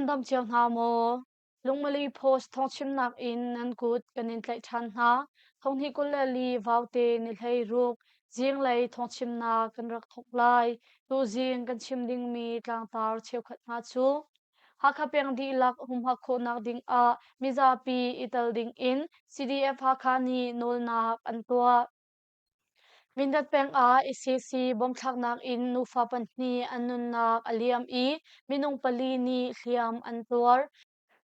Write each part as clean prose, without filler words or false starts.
Nan dam cio hna maw? Lungmali Post thawngchimnak in nan kut kan in tlaih ṭhan hna. Thonghnih 24 vaute ni 16 zinglei thawngchimnak kan rak thawk lai. Tuzing kan chim dingmi tlangtar cheukhat hna cu Hakha peng dihlak humhak khawhnak dingah mizapi i tel dingin CDF Hakha nih nawlnak an tuah. Mindat peng ah sac bomthlaknak in nufa pahnih an nunnak a liam i minung pali nih hliam an tuar.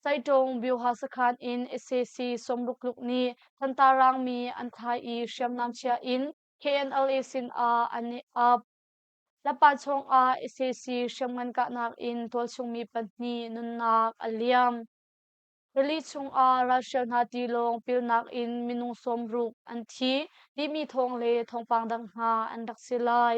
Caiṭung Byuha sakhan in sac sawmruk tluk nih thantar raangmi an thlai i hriamnam chia in KNLA sin ah an i ap. Lapa chungah sac hriamngan kahnak in tualchungmi pahnih nunnak a liam. Rili chungah ralhrial hna tilawng pilnak in minung 60 an thi timi thawng le thawngpang dang hna an rak si lai.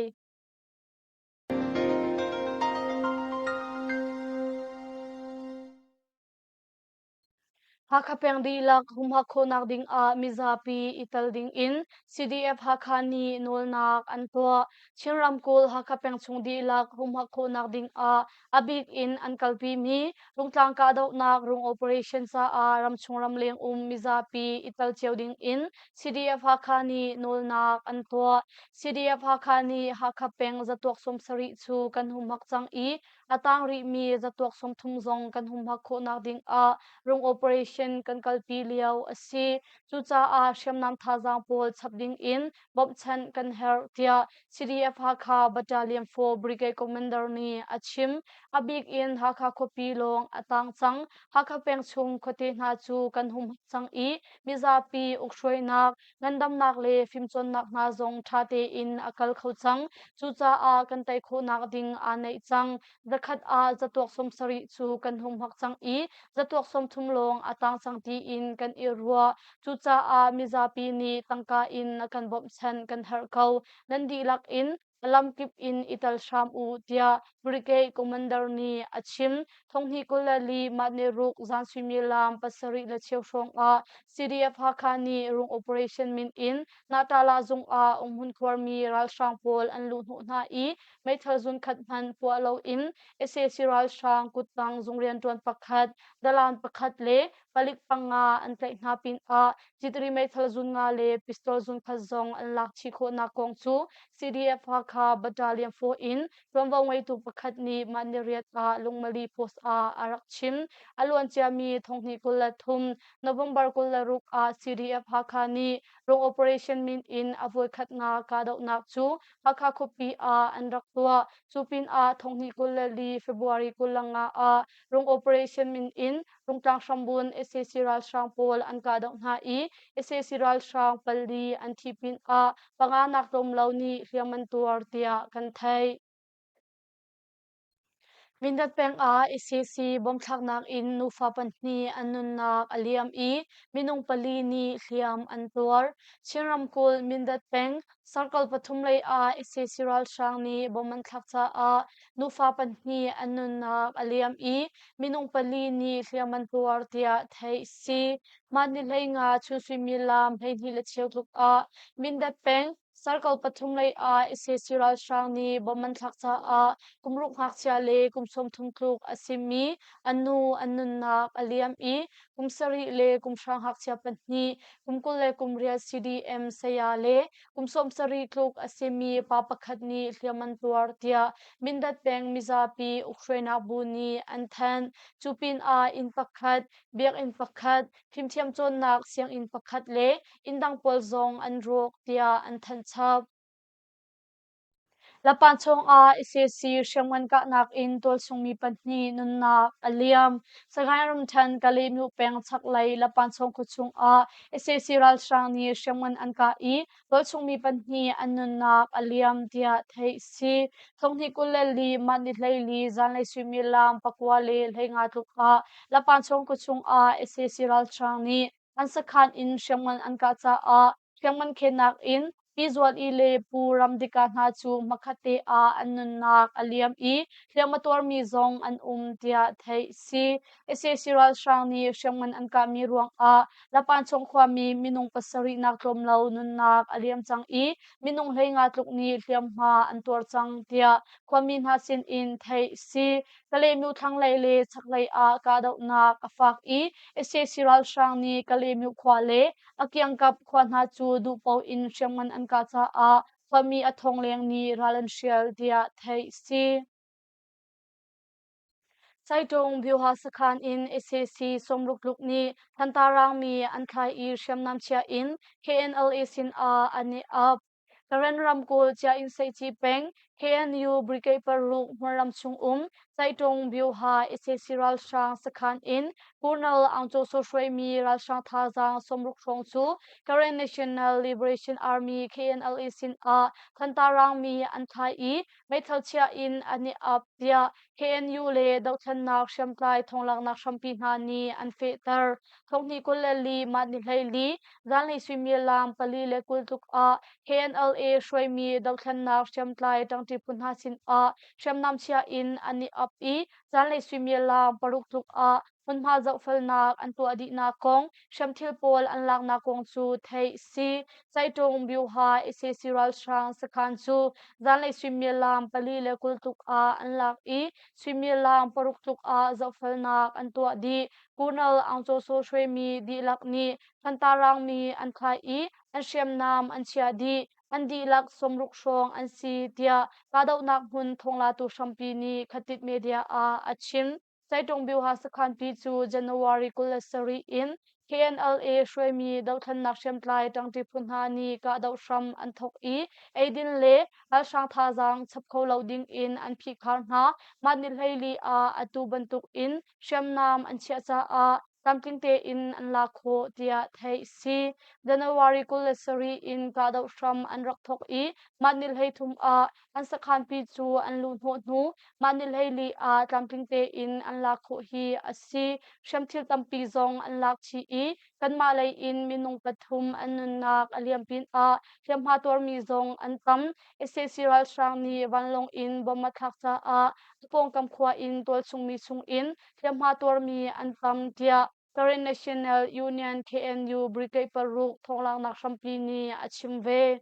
Hakha peng dihlak humhak khawhnak dingah mizapi i tel dingin CDF Hakha nih nawlnak an tuah. Chin ramkulh Hakha peng chung dihlak humhak khawhnak dingah a bik in an kalpimi Rungtlang kahdohnak rung operation caah ramchung ramleng um mizapi i tel cio dingin CDF Hakha nih nawlnak an tuah. CDF Hakha nih Hakha peng zatuak 70 cu kan humhak cang i A tang rihmi zatuak 30 zong kan humhak khawhnak dingah rung operation kan kalpi lio a si. Cucaah hriamnam thazaang pawl chap dingin bawmhchanh kan herh tiah CDF Hakha Battalion 4 Brigade Commander nih a chim. A bik in Hakha khuapi lawng a tang cang. Hakha peng chung khuate hna cu kan humhak cang i mizapi ukhruainak ngandamnak le fimcawnnak hna zong ṭha tein a kal kho cang. Cucaah kan tei khawhnak ding aa naih cang. Zakhat ah zatuak 70 cu kan humhak cang i zatuak 30 lawng a tang cang tiin kan i ruah. Cucaah mizapi nih tangka in a kan bawmhchanh kan herh ko. Nan dihlak in a lamkip in i tel hram u tiah Brigade Commander nih a chim. Thonghnih 24 mah ni ruk zan suimilam pasarih le cheu hrawng ah CDF Hakha nih rung operation min in Natala zung ah umhmun khuarmi ralhrang pawl an luh hnawh hna i meithal zun khat hmanh puah loin sac ralhrang kuttang zung rianṭuan pakhat, dalan pakhat le palik panga an tlaih hna pinah Citri meithal zun nga le pistol zun khat zong an lak chih khawhnak kong cu CDF Hakha Battalion 4 in ṭuanvo ngeitu pakhat nih mah ni riat ah Lungmali Post ah a rak chim. A luanciami thonghnih 23 November 26 ah CDF Hakha nih rung operation min in a voikhatnak kahdohnak cu Hakha khuapi ah an rak tuah. Cu pinah thonghnih 24 February 25 ah rung operation min in Rungtlang hrambun sac ralhrang pawl an kahdoh hna i sac ralhrang pali an thi pinah panga nak tlawm lo nih hliam an tuar tiah kan theih. Mindat peng ah sac bomthlaknak in nufa pahnih an nunnak a liam i minung pali nih hliam an tuar. Chin ramkulh Mindat peng Circle pathum lei ah sac ralhrang nih bom an thlak caah nufa pahnih an nunnak a liam i minung pali nih hliam an tuar tiah theih a si. Mah ni 15 chun suimilam 12 le cheu tluk ah Mindat peng Circle pathum lei ah sac ralhrang nih bom an thlak caah kum ruk ngakchia le kum 30 tluk a simi an nu an nunnak a liam i kum sarih le kum hra ngakchia pahnih kum 20 le kum riat CDM saya le kum 70 tluk a simi pa pakhat nih hliam an tuar tiah Mindat peng mizapi ukhruainak bu nih an thanh. Cu pinah inn pakhat, biakinn pakhat, fimthiam cawnnak sianginn pakhat le inn dang pawl zong an rawk tiah an thanh chap. Lapan chungah sac hriamngan kahnak in tualchungmi pahnih nunnak a liam. Sagaing ramṭhen Kalaymyo peng chaklei Lapan chung khuachung ah sac ralhrang nih hriamngan an kah i tualchungmi pahnih an nunnak a liam tiah theih a si. Thonghnih 24 mah ni 14 zanlei suimilam pakua le 15 tluk ah Lapan chung khuachung ah sac ralhrang nih an sakhan in hriamngan an kah caah hriamngan khennak in. Pi Zuali le Pu Ramdika hna cu hmakhatte ah an nunnak a liam i hliam a tuarmi zong an um tiah theih si. Sac ralhrang nih hriamngan an kahmi ruangah Lapanchung khuami minung pasarih nak tlawm lo nunnak a liam cang i minung 15 tluk nih hliamhma an tuar cang tiah khuami hna sinin theih si. Kalaymyo thlanglei le chaklei ah kahdohnak a fak i sac ralhrang nih Kalaymyo khua le a kiangkap khua hna cu duhpoh in hriamngan an kah caah khuami a thong leng nih ral an hrial tiah theih si. Caitung Byuha sakhan in sac 60 tluk nih Thantar rangmi an thlai i hriamnam chia in KNLA sin ah an i ap. Karen ramkulh Ciainn Seihci peng KNU Brigade paruk hmunram chung um Caitung Byuha sac ralhrang sakhan in Colonel Aung Kyaw Soe hruaimi ralhrang thazaang 60 hrawng cu Karen National Liberation Army KNLA sin ah Thantar rangmi an thlai i meithal chia in an i ap tiah KNU le dohthlennak hriamtlai thonglaknak hrampi hna nih an fehter. Thonghnih 24 mah ni 14 zanlei suimilam 4:20 tluk ah KNLA hruaimi dohthlennak hriamtlai ṭangṭi phu hna sinah hriamnam chia in an i ap i zanlei suimilam 6 tluk ah hmunhma zohfelnak an tuah dihnak kong hriamthil pawl an laknak kong cu theih si. Caitung Byuha sac ralhrang sakhan cu zanlei suimilam 4:20 tluk ah an lak i suimilam 6 tluk ah zohfelnak an tuah dih. Colonel Aung Kyaw Soe hruaimi dihlak nih Thantar rangmi an thlai i an hriamnam an chiah dih. An dihlak 60 hrawng an si tiah kahdohnak hmun thawnglatu hrampi nih Khatit Media ah a chim. Caitung Byuha sakhanpi cu January 27 in KNLA hruaimi dohthlennak hriamtlai ṭangṭi phu hna nih kahdoh hram an thawk i eidin le ralhrang thazaang chap kho lo ding in an phihkhar hna. Mah ni 14 ah atu bantuk in hriamnam an chiah caah tlamtling tein an lak khawh tiah theih si. January 27 in kahdoh hram an rak thawk i mah ni 33 ah an sakhanpi cu an luhhnawh hnu mah ni 14 ah tlamtling tein an lak khawh hi a si. Hriamthil tampi zong an lak chih i kanmah lei in minung pathum an nunnak a liam pinah hliamhma tuarmi zong an tam. Sac ralhrang nih vanlawng in bomb a thlak caah a pawngkam khua in tualchungmi chungin hliamhma tuarmi an tam tiah Karen National Union KNU Brigade paruk thawnglaknak hrampi nih a chim ve.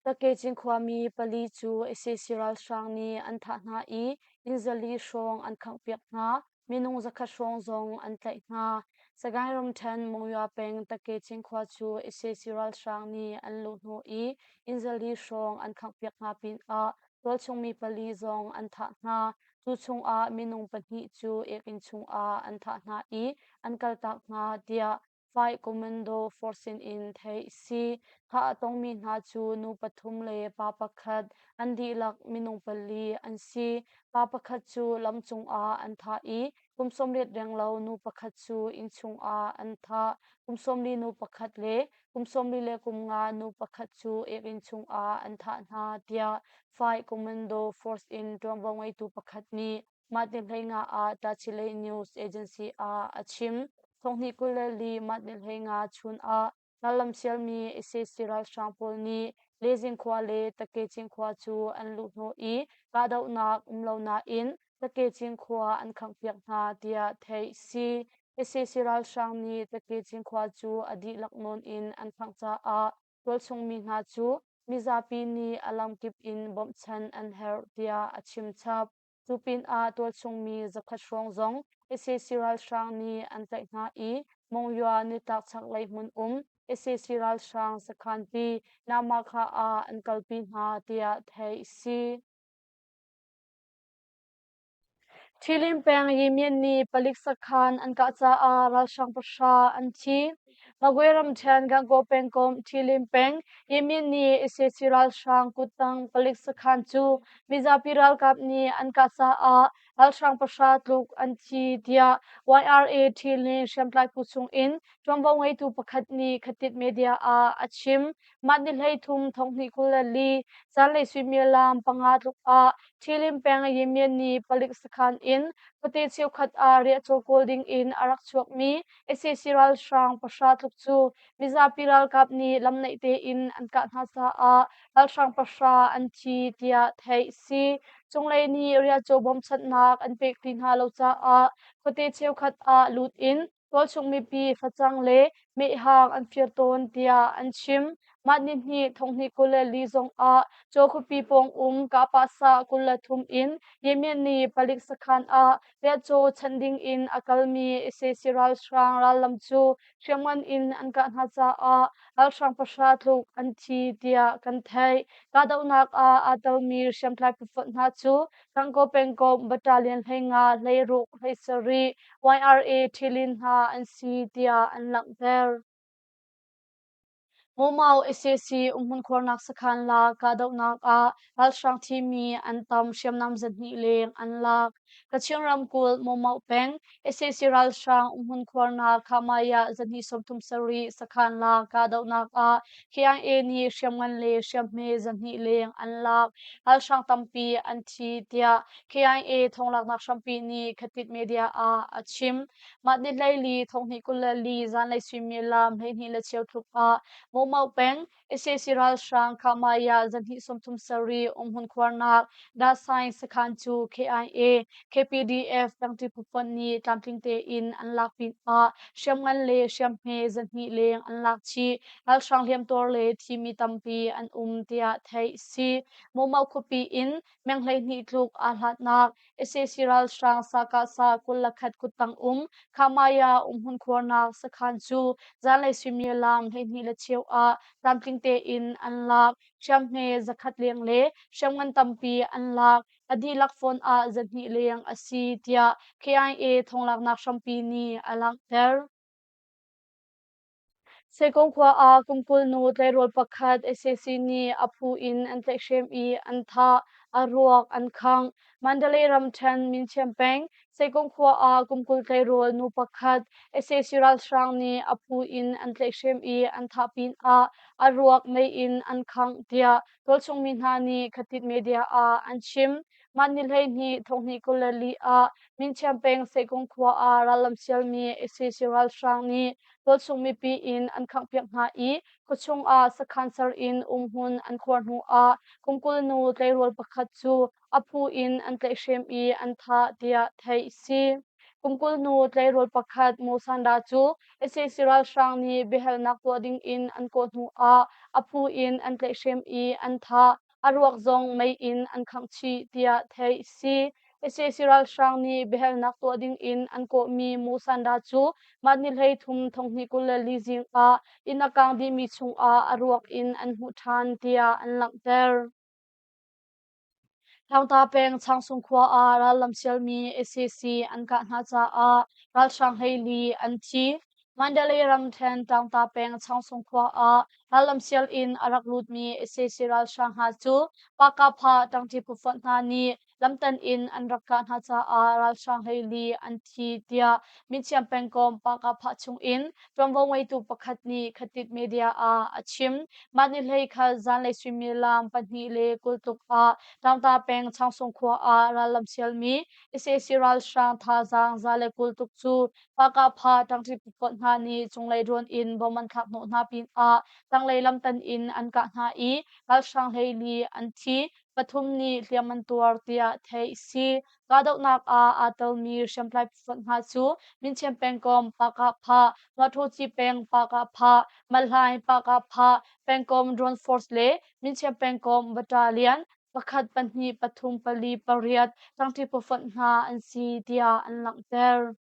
Takecin khuami pali cu sac ralhrang nih an thah hna i inn 400 hrawng an khanghpiak hna. Minung 100 hrawng zong an tlaih hna. Sagaing ramṭhen Monywa peng Takecin khua cu sac ralhrang nih an luhhnawh i inn 400 hrawng an khanghpiak hna pinah tualchung mi pali zong an thah hna. Cu chungah minung pahnih cu ekinn chungah an thah hna i an kaltak hna tiah Fight Commando Force sinin theih si. Thah a tongmi hna cu nu pathum le pa pakhat, an dihlak minung pali an si. Pa pakhat cu lam cungah an thah i kum 80 renglo nu pakhat cu inn chungah an thah. Kum 40 nu pakhat le kum 45 nu pakhat cu ekinn chungah an thah hna tiah Fight Commando Force in ṭuanvo ngeitu pakhat nih Mah ni 15 ah Tachileik News Agency ah a chim. Thonghnih 24 mah ni 15 chun ah rallam sialmi sac ralhrang pawl nih Lezing khua le Takecing khua cu an luhhnawh i kahdohnak um lo nain Takecing khua an khanghpiak hna tiah theih si. Sac ralhrang nih Takecing khua cu a dihlak nawn in an khangh caah tualchung mi hna cu mizapi nih a lamkip in bawmhchanh an herh tiah a chim chap. Cu pinah tualchungmi 100 hrawng zong sac ralhrang nih an tlaih hna i Monywa nitlak chaklei hmun um sac ralhrang sakhanpi Namakha ah an kalpi hna tiah theih a si. Ṭhilin peng Yimyin nih palik sakhan an kah caah ralhrang pahra an thi. Magwe ramṭhen Gangaw pengkomh Ṭhilin peng Yimyin nih sac ralhrang kuttang palik sakhan cu mizapi ralkap nih an kah caah. ralhrang pahra tluk an thi tiah YRA Ṭhilin hriamtlai phu chung in ṭuanvo ngeitu pakhat nih Khatit Media ah a chim. Mah ni 13 thonghnih 24 zanlei suimilam 5 tluk ah Ṭhilin peng Yemyen ni palik sakhan in khuate cheukhat ah riahcaw kawl ding in a rak chuakmi sac ralhrang pahra tluk cu mizapi ralkap nih lamnaih tein an kah hna caah ralhrang pahra an thi tiah theih a si. Cunglei nih riahcaw bawmchanhnak an pek ti hna lo caah khuate cheukhat ah lut in tualchung mipi facang le mehhang an fir tawn tiah an chim. Mah ni hnih thonghnih 24 zong ah Caw khuapi pawng um Kahpahsah 23 in Yemen nih palik sakhan ah riahcaw chanh ding in a kalmi sac ralhrang rallam cu hriamngan in an kah hna caah ralhrang pahra tluk an thi tiah kan theih. Kahdohnak ah aa telmi hriamtlai phufonh hna cu Gangaw pengkomh battalion 15, 16, 17, YRA Ṭhilin hna an si tiah an langhter. Mumau sac umhmun khuarnak sakhan la kahdohnak ah ralhrang thimi an tam, hriamnam zahnih leng an lak. Kachin ramkulh Mumau peng sac ralhrang umhmun khuarnak Khamaya zahnih 37 sakhan la kahdohnak ah KIA nih hriamngan le hriamhme zahnih leng an lak. Ralhrang tampi an thi tiah KIA thawnglaknak hrampi nih Khatit Media ah a chim. Mah ni 14 thonghnih 24 zanlei suimilam 12 le cheu tluk ah Mumau peng sac ralhrang Khamaya zahnih 37 umhmun khuarnak Dasaing sakhan cu KIA KPDF pengṭi phufonh nih tlamtling tein an lak pinah hriamngan le hriamhme zahnih leng an lak chih. Ralhrang hliamtuar le thimi tampi an um tiah theih a si. Mumau khuapi in meng 12 tluk aa hlatnak sac ralhrang sakahsa 21 kuttang um Khamaya umhmun khuarnak sakhan cu zanlei suimilam 12 le cheu ah tlamtling tein an lak. Hriamhme 100 leng le hriamngan tampi an lak. A dihlak phone ah 200 leng a si tiah KIA thawnglaknak hrampi nih a langhter. Sekong khua ah kum 20 nu tleirawl pakhat sac nih a phu in an tlaihhrem i an thah, a ruak an khangh. Mandalay ramṭhen Minchiam peng Sekong khua ah kum 20 tleirawl nu pakhat sac ralhrang nih a phu in an tlaihhrem i an thah pinah a ruak mei in an khangh tiah tualchung mi hna nih Khatit Media ah an chim. Mah ni 12 thonghnih 24 ah Minchiam peng Sekong khua ah rallam sialmi sac ralhrang nih tualchung mipi inn an khanghpiak hna i khuachung ah sakhan ser in umhmun an khuar hnu ah kum 20 nu tleirawl pakhat cu a phu in an tlaihhrem i an thah tiah theih a si. Kum 20 nu tleirawl pakhat Mo Sanda cu sac ralhrang nih biahalnak tuah ding in an kawh hnu ah a phu in an tlaihhrem i an thah. A ruak zong mei in an khangh chih tiah theih a si. Sac ralhrang nih biahalnak tuah ding in an kawhmi Mu Sanda cu mah ni 13 thonghnih 24 zing ah inn a kaang dihmi chungah a ruak in an hmuh ṭhan tiah an langhter. Tlangta peng Changsung khua ah rallam sialmi sac an kah hna caah ralhrang 14 an thi. Mandalay ramṭhen Tlangta peng Changsung khua ah rallam sial in a rak lutmi sac ralhrang hna cu Pakapha ṭangṭi phufonh hna nih lamtan in an rak kah hna caah ralhrang 14 an thi tiah Minchiam pengkomh Pakapha chungin ṭuanvo ngeitu pakhat nih Khatit Media ah a chim. Mah ni 11 zanlei suimilam 2:20 tluk ah Tlangta peng Changsung khua ah rallam sialmi sac ralhrang thazaang 120 tluk cu Pakapha ṭangṭi phufonh hna nih cunglei drone in bom an thlak hnawh hna pinah tanglei lamtan in an kah hna i ralhrang 14 an thi. Pathum nih hliam an tuar tiah theih a si. Kahdohnak ah aa telmi hriamtlai phufonh hna cu Minchiam pengkomh Pakahpha, Hmuathoci peng Pakahpha, Malhlai Pakahpha, pengkomh Drone Force le Minchiam pengkomh Battalion 1, 2, 3, 4, 8 ṭangṭi phufonh hna an si tiah an langhter.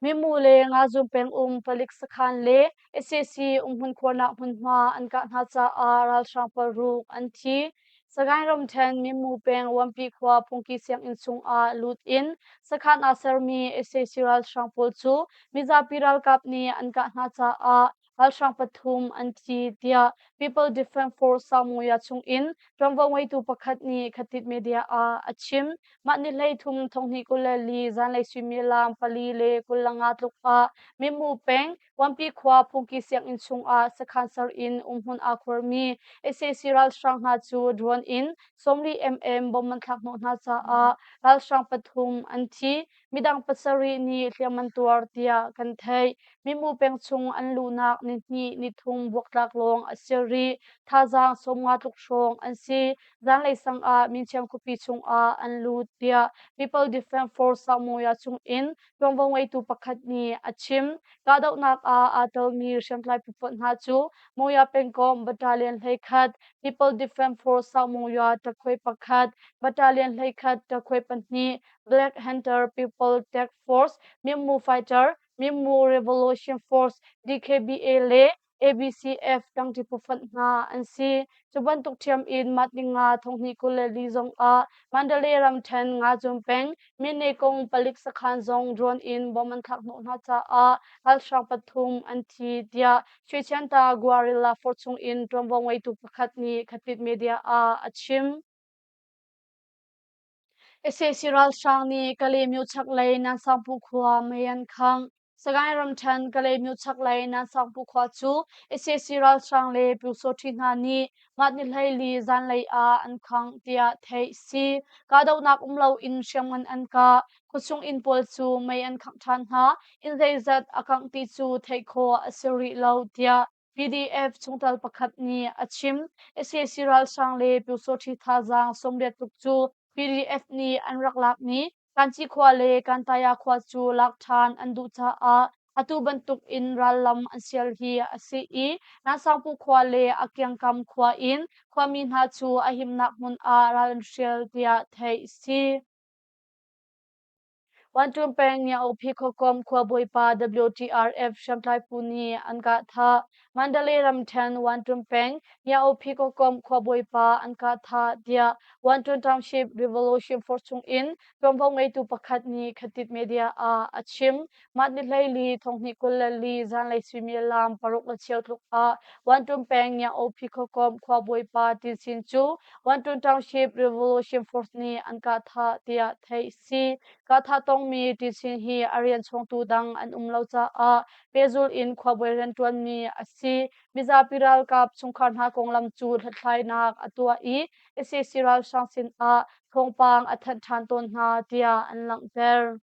Mimu le Ngazum pengum palik sakhan le sac umhmun khuarnak hmunhma an kah hna caah ralhrang paruk an thi. Sagaing ramṭhen Mimu peng Wampi khua phungki sianginn chungah lut in sakhan aa sermi sac ralhrang pawl cu mizapi ralkap nih an kah hna caah ralhrang pathum an thi tiah People Defence Force Samoya chungin ṭuanvo ngeitu pakhat nih Khatit Media ah a chim. Mah ni 13 2024 zanlei suimilam 4:25 tluk ah Mimu peng Wampi khua phungki sianginn chungah sakhan ser in umhmun aa khuarmi sac ralhrang hna cu drone in 40 mm bomb an thlak hnawh hna caah ralhrang pathum an thi. Midang pasarih nih hliam an tuar tiah kan theih. Mimu peng chung an luhnak nihnih nithum buaktlak lawng a si rih. Thazaang 50 tluk hrawng an si. Zanlei sang ah Minchiam khuapi chungah an lut tiah People Defence Force Samoya chungin ṭuanvo ngeitu pakhat nih a chim. Kahdohnak ah aa telmi hriamtlai phufonh hna cu Moya pengkomh Battalion 11, People Defence Force South Moya ṭakhuai pakhat, Battalion 11 ṭakhuai pahnih, Black Hunter People Tech Force, Mimmu Fighter, Mimmu Revolution Force, DKBA le ABCF ṭangṭi phufonh hna an si. Cu bantuk ṭhiam in Mat ninga 2024 zong ah Mandalay ramṭhen Ngacun peng Minekong palik sakhan zong drone in bomb an thlak hnawh hna caah ralhrang pathum an thi tiah Shwechianta Guerrilla Force chung in ṭuanvo ngeitu pakhat nih Khatit Media ah a chim. Sac ralhrang nih Kalaymyo chaklei Nansangpu khua mei an khangh. Sagaing ramṭhen Kalaymyo chaklei Nansangpu khua cu sac ralhrang le Pyusawṭhi hna nih mah ni 14 zanlei ah an khangh tiah theih si. Kahdohnak um loin hriamngan an kah. Khuachung inn pawl cu mei an khangh ṭhan hna. Inn zeizat a kangh ti cu theih khawh a si rih lo tiah PDF chungtel pakhat nih a chim. Sac ralhrang le Pyusawṭhi thazaang 80 tluk cu PDF nih an rak lakmi Kanci khua le Kantaya khua cu lak ṭhan an duh caah atu bantuk in rallam an sial hi a si i Nansangpu khua le a kiangkam khua in khuami hna cu a himnak hmun ah ral an hrial tiah theih a si. Wanṭun peng Nyaophi khuakomh khuabawipa WTRF hriamtlai phu nih an kah thah. Mandalay ramṭhen Wanṭun peng Nyaophi khuakomh khuabawipa an kah thah tiah Wanṭun Township Revolution Force chungin ṭuanvo ngeitu pakhat nih Khatit Media ah a chim. Mah ni 14 2024 zanlei suimilam 6:15 tluk ah Wanṭun peng Nyaophi khuakomh khuabawipa Tin Sin cu Wanṭun Township Revolution Force nih an kah thah tiah theih si. Kahthah tongmi ṭisin hi a rian chawngtu dang an um lo caah pehzulh in khuabawi rianṭuanmi a si. Mizapi ralkap chungkhar hna konglam cu hlathlainak a tuah i sac ralhrang sinah thawngpang a thanh ṭhan tawn hna tiah an langhter.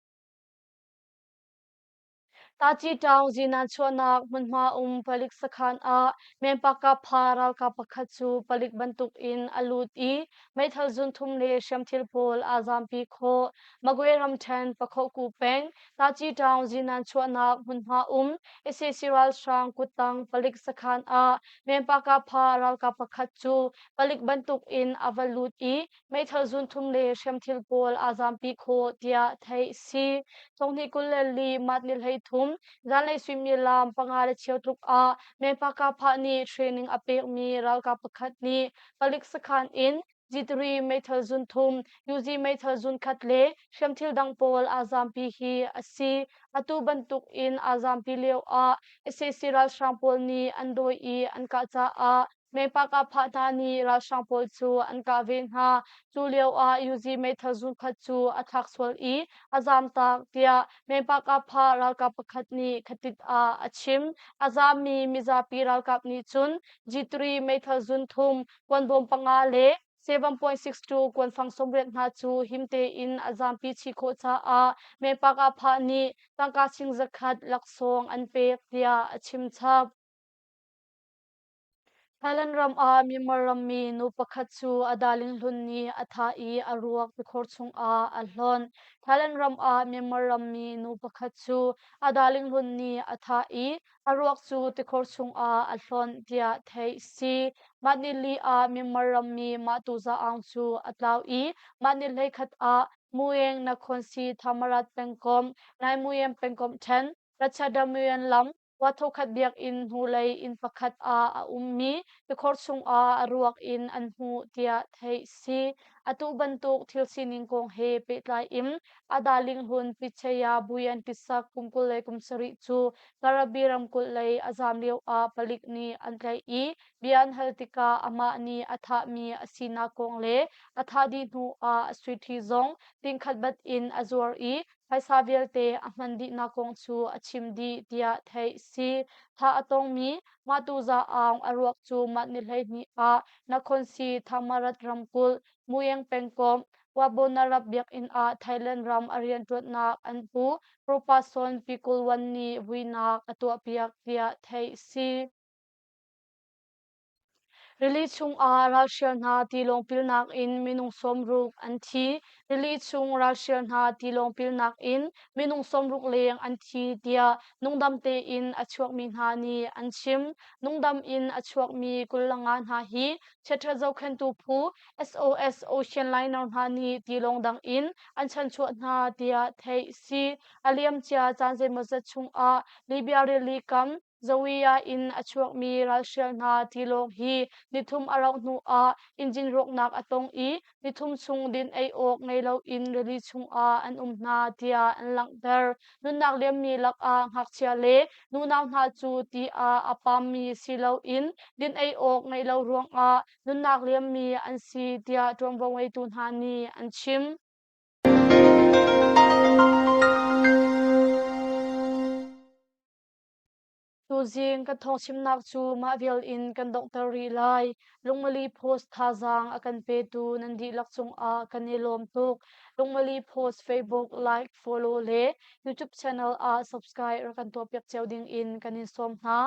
Taci Town zinan chuahnak hmunhma um palik sakhan ah Menpakapha ralkap pakhat cu palik bantukin a lut i meithal zunthum le hriamthil pawl aa zampi khawh. Magwe ramṭhen Pakhoku peng Taci Town zinan chuahnak hmunhma um sac ralhrang kuttang palik sakhan ah Menpakapha ralkap pakhat cu palik bantukin a va lut i meithal zunthum le hriamthil pawl aa zampi khawh tiah theih a si. 2024 March ni 13 zanlei suimilam 5:15 tluk ah Menpakapha nih training a pekmi ralkap pakhat nih palik sakhan in G3 meithal zunthum, Uzi meithal zunkhat le hriamthil dang pawl aa zampi hi a si. Atu bantuk in aa zampi lio ah sac ralhrang pawl nih an dawi i an kah caah Mepakapha hna nih ralhrang pawl cu an kah ve hna. Cu lioah Uzi meithal zunkhat cu a thlak sual i a zamtak tiah Mepakapha ralkap pakhat nih Khatit ah a chim. A zammi mizapi ralkap nih cun G3 meithal zunthum, kuanbawm panga le 7.62 kuanfang 80 hna cu him tein a zampi chih khawh caah Mepakapha nih tangka sing zakhat laksawng an pek tiah a chim chap. Thailand ram ah Myanmar rammi nu pakhat cu a darling hlun nih a thah i a ruak tikhor chungah a hlonh. Thailand ram ah Myanmar rammi nu pakhat cu a darling hlun nih a thah i a ruak cu tikhor chungah a hlonh tiah theih a si. Mah nili ah Myanmar rammi Mah Tu Za Aung cu a tlau i mah ni 11 ah Mueng Nakhon Si Thammarat pengkomh, Nai Muem pengkomh ṭhen, Ratchadamnuan lam. Wathokhat biakinn hnulei inn pakhat ah a ummi tikhor chungah a ruak in an hmuh tiah theih si. Atu bantuk thil sining kong he pehtlai in Adaling Hun Pichaya Buyan Pisak kum 27 cu Karabi ramkulh lei a zaam lio ah palik nih an tlaih i bia an hal tikah amah nih a thahmi a sinak kong le a thah dih hnu ah a suiṭhi zong tingkhat bat in a zuar i phaisa vialte a hman dihnak kong cu a chim dih tiah theih si. Thah a tongmi Mah Za Aung a ruak cu mah ni 12 ah Nakhon Si Thammarat ramkulh Muyeng pengkomh Wabonarap biakinn ah Thailand ram a rianṭuannak an pu Propason Pikulwan nih vuinak a tuahpiak tiah theih si. Rili chungah ralhrial hna tilawng pilnak in minung 60 an thi. Rili chung ralhrial hna tilawng pilnak in minung 60 leng an thi tiah nungdam tein a chuakmi hna nih an chim. Nungdam in a chuakmi 25 hna hi chiaṭhat zohkhenhtu phu SOS Ocean Liner hna nih tilawng dang in an chanchuah hna tiah theih si. A liamcia caan zeimawzat chungah Libya rili kam Zawiya in a chuakmi ralhrial hna tilawng hi nithum a rauh hnuah engine rawknak a tong i nithum chung din ei awk ngei loin rili chungah an um hna tiah an langhter. Nunnak liammi lakah ngakchia le nunau hna cu ti ah a pammi si loin din ei awk ngeih lo ruangah nunnak liammi an si tiah ṭuanvo ngeitu hna nih an chim. Tuzing kan thawngchimnak cu mah vial in kan donghter rih lai. Lungmali Post thazaang a kan petu nan dihlak cungah kan i lawm tuk. Lungmali Post Facebook like, follow le YouTube channel ah subscribe rak kan tuahpiak cio ding in kan in sawm hna.